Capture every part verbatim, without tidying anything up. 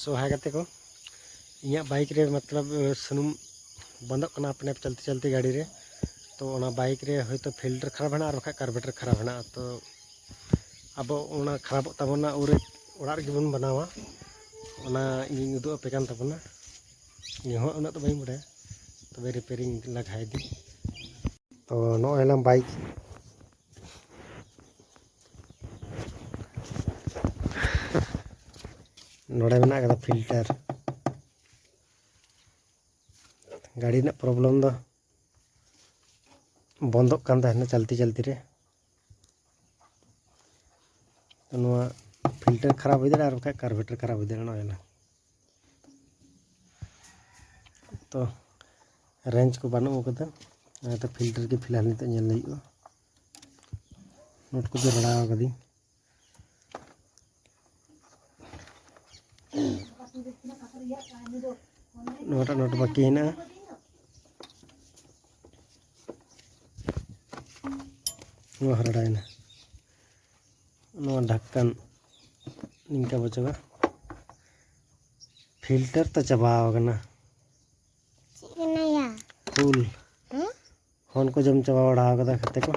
So hi ᱜᱟᱛᱮ ᱠᱚ, ᱤᱧᱟᱹᱜ ᱵᱟᱭᱤᱠ ᱨᱮ ᱢᱚᱛᱞᱚᱵ ᱥᱩᱱᱩᱢ ᱵᱚᱱᱫᱚᱜ ᱠᱟᱱᱟ ᱟᱯᱱᱮ ᱟᱯ ᱪᱚᱞᱛᱤ ᱪᱚᱞᱛᱤ ᱜᱟᱹᱰᱤ ᱨᱮ᱾ ᱛᱚ ᱚᱱᱟ ᱵᱟᱭᱤᱠ ᱨᱮ ᱦᱚᱭᱛᱳ ᱯᱷᱤᱞᱴᱟᱨ ᱠᱷᱟᱨᱟᱯ ᱦᱮᱱᱟᱜᱼᱟ ᱟᱨ ᱵᱟᱠᱷᱟᱡ ᱠᱟᱨᱵᱩᱨᱮᱴᱟᱨ ᱠᱷᱟᱨᱟᱯ ᱦᱮᱱᱟᱜᱼᱟ᱾ ᱛᱚ ᱟᱵᱚ ᱚᱱᱟ ᱠᱷᱟᱨᱟᱯᱚᱜ ᱛᱟᱵᱚᱱᱟ ᱩᱱᱨᱮ ᱚᱲᱟᱜ ᱨᱮᱜᱮ ᱵᱚᱱ ᱵᱮᱱᱟᱣᱟ᱾ ᱚᱱᱟ ᱤᱧᱤᱧ ᱩᱫᱩᱜ ᱟᱯᱮ ᱠᱟᱱ ᱛᱟᱵᱚᱱᱟ᱾ ᱤᱧ ᱦᱚᱸ ᱩᱱᱟᱹᱜ ᱫᱚ ᱵᱟᱹᱧ ᱵᱟᱰᱟᱭᱟ, ᱛᱚᱵᱮ ᱨᱤᱯᱮᱭᱟᱨᱤᱝ ᱞᱟᱜᱟᱭ ᱫᱟᱹᱧ᱾ ᱛᱚ ᱱᱚᱜᱼᱚᱭ ᱞᱟᱝ ᱵᱟᱭᱤᱠ ᱱᱚᱰᱮ ᱢᱮᱱᱟᱜ ᱠᱟᱫᱟ ᱯᱷᱤᱞᱴᱟᱨ᱾ ᱜᱟᱹᱰᱤ ᱨᱮᱱᱟᱜ ᱯᱨᱚᱵᱞᱮᱢ ᱫᱚ ᱵᱚᱱᱫᱚᱜ ᱠᱟᱱ ᱛᱟᱦᱮᱱᱟ ᱪᱟᱞᱛᱤ ᱪᱟᱞᱛᱤ ᱨᱮ᱾ ᱛᱚ ᱱᱚᱣᱟ ᱯᱷᱤᱞᱴᱟᱨ ᱠᱷᱟᱨᱟᱯ ᱦᱩᱭ ᱫᱟᱲᱮᱭᱟᱜᱼᱟ ᱟᱨ ᱵᱟᱠᱷᱟᱡ ᱠᱟᱨᱵᱩᱨᱮᱴᱟᱨ ᱠᱷᱟᱨᱟᱯ ᱦᱩᱭ ᱫᱟᱲᱮᱭᱟᱜᱼᱟ᱾ ᱱᱚᱜᱼᱚᱭ ᱱᱟ ᱛᱚ ᱨᱮᱧᱡᱽ ᱠᱚ ᱵᱟᱹᱱᱩᱜ ᱠᱟᱫᱟ᱾ ᱚᱱᱟᱛᱮ ᱯᱷᱤᱞᱴᱟᱨ ᱜᱮ ᱯᱷᱤᱞᱦᱟᱞ ᱱᱤᱛᱚᱜ ᱧᱮᱞ ᱦᱩᱭᱩᱜᱼᱟ᱾ ᱱᱚᱴ ᱠᱚᱫᱚ ᱨᱟᱲᱟᱣ ᱠᱟᱫᱟᱹᱧ᱾ ᱱᱚᱣᱟᱴᱟᱜ ᱱᱚᱴ ᱵᱟᱹᱠᱤ ᱦᱮᱱᱟᱜᱼᱟ᱾ ᱱᱚᱣᱟ ᱦᱚᱸ ᱨᱟᱲᱟᱭᱮᱱᱟ᱾ ᱱᱚᱣᱟ ᱰᱷᱟᱠᱠᱟᱱ ᱱᱤᱝᱠᱟ ᱵᱚᱪᱚᱜᱟ᱾ ᱯᱷᱤᱞᱴᱟᱨ ᱛᱚ ᱪᱟᱵᱟᱣ ᱠᱟᱱᱟ᱾ ᱪᱮᱫ ᱠᱟᱱᱟᱭᱟ? ᱯᱷᱩᱞ᱾ ᱦᱮᱸ? ᱦᱚᱱ ᱠᱚ ᱡᱚᱢ ᱪᱟᱵᱟ ᱵᱟᱲᱟ ᱠᱟᱫᱟ ᱠᱷᱟᱛᱮ ᱠᱚ᱾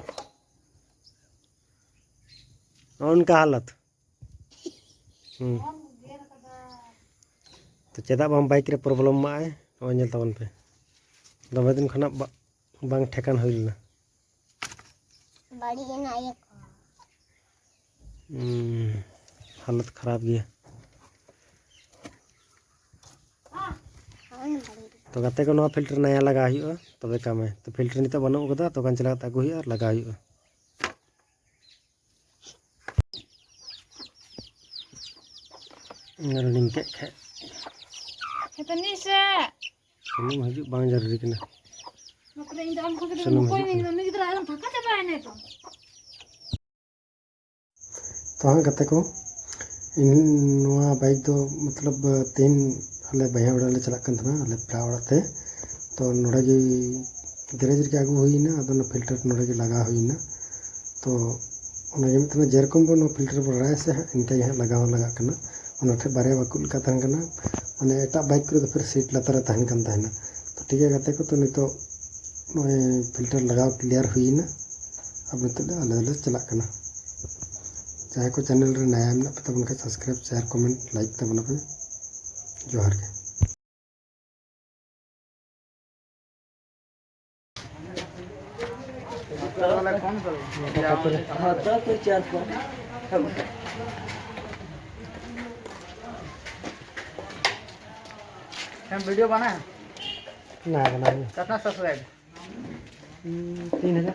ᱱᱚᱜᱼᱚ ᱱᱚᱝᱠᱟ ᱦᱟᱞᱚᱛ᱾ ᱦᱩᱸ᱾ ᱛᱚ ᱪᱮᱫᱟᱜ ᱵᱟᱝ ᱵᱟᱭᱤᱠ ᱨᱮ ᱯᱨᱚᱵᱞᱮᱢ ᱢᱟᱜᱼᱟᱭ? ᱱᱚᱜᱼᱚᱭ ᱧᱮᱞ ᱛᱟᱵᱚᱱ ᱯᱮ, ᱫᱚᱢᱮ ᱫᱤᱱ ᱠᱷᱚᱱᱟᱜ ᱵᱟ-, ᱵᱟᱝ ᱴᱷᱮᱠᱟᱱ ᱦᱩᱭ ᱞᱮᱱᱟ᱾ ᱵᱟᱹᱲᱤᱡ ᱮᱱᱟ ᱤᱭᱟᱹ ᱠᱚ᱾ ᱦᱩᱸ, ᱦᱟᱞᱚᱛ ᱠᱷᱟᱨᱟᱯ ᱜᱮᱭᱟ᱾ ᱦᱳᱭ, ᱵᱟᱹᱲᱤᱡ᱾ ᱛᱚ ᱜᱟᱛᱮ ᱠᱚ, ᱱᱚᱣᱟ ᱯᱷᱤᱞᱴᱟᱨ ᱱᱟᱭᱟ ᱞᱟᱜᱟᱣ ᱦᱩᱭᱩᱜᱼᱟ, ᱛᱚᱵᱮ ᱠᱟᱢᱮ᱾ ᱛᱚ ᱯᱷᱤᱞᱴᱟᱨ ᱱᱤᱛᱚᱜ ᱵᱟᱹᱱᱩᱜ ᱠᱟᱫᱟ, ᱫᱚᱠᱟᱱ ᱪᱟᱞᱟᱣ ᱠᱟᱛᱮ ᱟᱹᱜᱩ ᱦᱩᱭᱩᱜᱼᱟ ᱟᱨ ᱞᱟᱜᱟᱣ ᱦᱩᱭᱩᱜᱼᱟ᱾ ᱟᱨ ᱞᱤᱧ ᱠᱮᱫ ᱠᱷᱟᱡ᱾ ᱦᱮᱸᱛᱚ ᱱᱤᱥᱮ᱾ ᱥᱩᱱᱩᱢ ᱦᱤᱡᱩᱜ ᱵᱟᱝ ᱡᱟᱹᱨᱩᱨᱤ ᱠᱟᱱᱟ᱾ ᱵᱟᱯᱨᱮ, ᱤᱧ ᱫᱚ ᱟᱢ ᱠᱷᱚᱱ ᱠᱟᱹᱴᱤᱡ ᱥᱩᱱᱩᱢ ᱢᱚᱠᱚᱧ ᱦᱤᱡᱩᱜ ᱤᱧ ᱠᱟᱱᱟ᱾ ᱫᱚ, ᱩᱱᱤ ᱜᱤᱫᱽᱨᱟᱹ ᱟᱞᱚᱢ ᱯᱷᱟᱸᱠᱟ ᱪᱟᱵᱟᱭᱟ ᱱᱤᱛᱚᱜ᱾ ᱛᱚ ᱦᱟᱸᱜ ᱜᱟᱛᱮ ᱠᱚ, ᱤᱧ ᱱᱚᱣᱟ ᱵᱟᱭᱤᱠ ᱫᱚ ᱢᱚᱛᱞᱚᱵ ᱛᱮᱦᱮᱧ ᱟᱞᱮ ᱵᱚᱭᱦᱟ ᱚᱲᱟᱜ ᱞᱮ ᱪᱟᱞᱟᱜ ᱠᱟᱱ ᱛᱟᱦᱮᱱᱟ, ᱟᱞᱮ ᱯᱮᱲᱟ ᱚᱲᱟᱜ ᱛᱮ᱾ ᱛᱚ ᱱᱚᱰᱮ ᱜᱮ ᱜᱮᱨᱮᱡᱽ ᱨᱮᱜᱮ ᱟᱹᱜᱩ ᱦᱩᱭᱱᱟ, ᱟᱫᱚ ᱚᱱᱟ ᱯᱷᱤᱞᱴᱟᱨ ᱱᱚᱰᱮ ᱜᱮ ᱞᱟᱜᱟᱣ ᱦᱩᱭᱱᱟ᱾ ᱛᱚ ᱚᱱᱟ ᱜᱮ ᱢᱤᱫᱴᱮᱱ ᱡᱮᱨᱚᱠᱚᱢ ᱵᱚᱱ ᱱᱚᱣᱟ ᱯᱷᱤᱞᱴᱟᱨ ᱵᱚᱱ ᱨᱟᱲᱟᱭᱟ ᱥᱮ ᱦᱟᱸᱜ, ᱤᱱᱠᱟ ᱜᱮ ᱦᱟᱸᱜ ᱞᱟᱜᱟᱣ ᱦᱚᱸ ᱞᱟᱜᱟᱜ ᱠᱟᱱᱟ᱾ ᱚᱱᱟ ᱴᱷᱮᱱ ᱵᱟᱨᱭᱟ ᱵᱟᱹᱠᱩᱵ ᱞᱮᱠᱟ ᱛᱟᱦᱮᱱ ᱠᱟᱱᱟ᱾ ᱢᱟᱱᱮ ᱮᱴᱟᱜ ᱵᱟᱭᱤᱠ ᱠᱚᱨᱮ ᱫᱚ ᱯᱷᱤᱨ ᱥᱤᱴ ᱞᱟᱛᱟᱨ ᱨᱮ ᱛᱟᱦᱮᱱ ᱠᱟᱱ ᱛᱟᱦᱮᱱᱟ᱾ ᱛᱚ ᱴᱷᱤᱠ ᱜᱮᱭᱟ ᱜᱟᱛᱮ ᱠᱚ, ᱛᱚ ᱱᱤᱛᱚᱜ ᱱᱚᱜᱼᱚᱭ ᱯᱷᱤᱞᱴᱟᱨ ᱞᱟᱜᱟᱣ ᱠᱞᱤᱭᱟᱨ ᱦᱩᱭᱱᱟ᱾ ᱟᱵᱚ ᱱᱤᱛᱚᱜ ᱫᱚ ᱟᱞᱮ ᱫᱚᱞᱮ ᱪᱟᱞᱟᱜ ᱠᱟᱱᱟ᱾ ᱡᱟᱦᱟᱸᱭ ᱠᱚ ᱪᱮᱱᱮᱞ ᱨᱮ ᱱᱟᱭᱟ ᱢᱮᱱᱟᱜ ᱯᱮ ᱛᱟᱵᱚᱱ ᱠᱷᱟᱱ ᱥᱟᱵᱥᱠᱨᱟᱭᱤᱵᱽ, ᱥᱮᱭᱟᱨ, ᱠᱚᱢᱮᱱᱴ, ᱞᱟᱭᱤᱠ ᱛᱟᱵᱚᱱᱟ ᱯᱮ᱾ ᱡᱚᱦᱟᱨ ᱜᱮ᱾ हम वीडियो बनाए हैं। ना बनाइए। कितना सब्सक्राइब? हम्म, तीन हज़ार।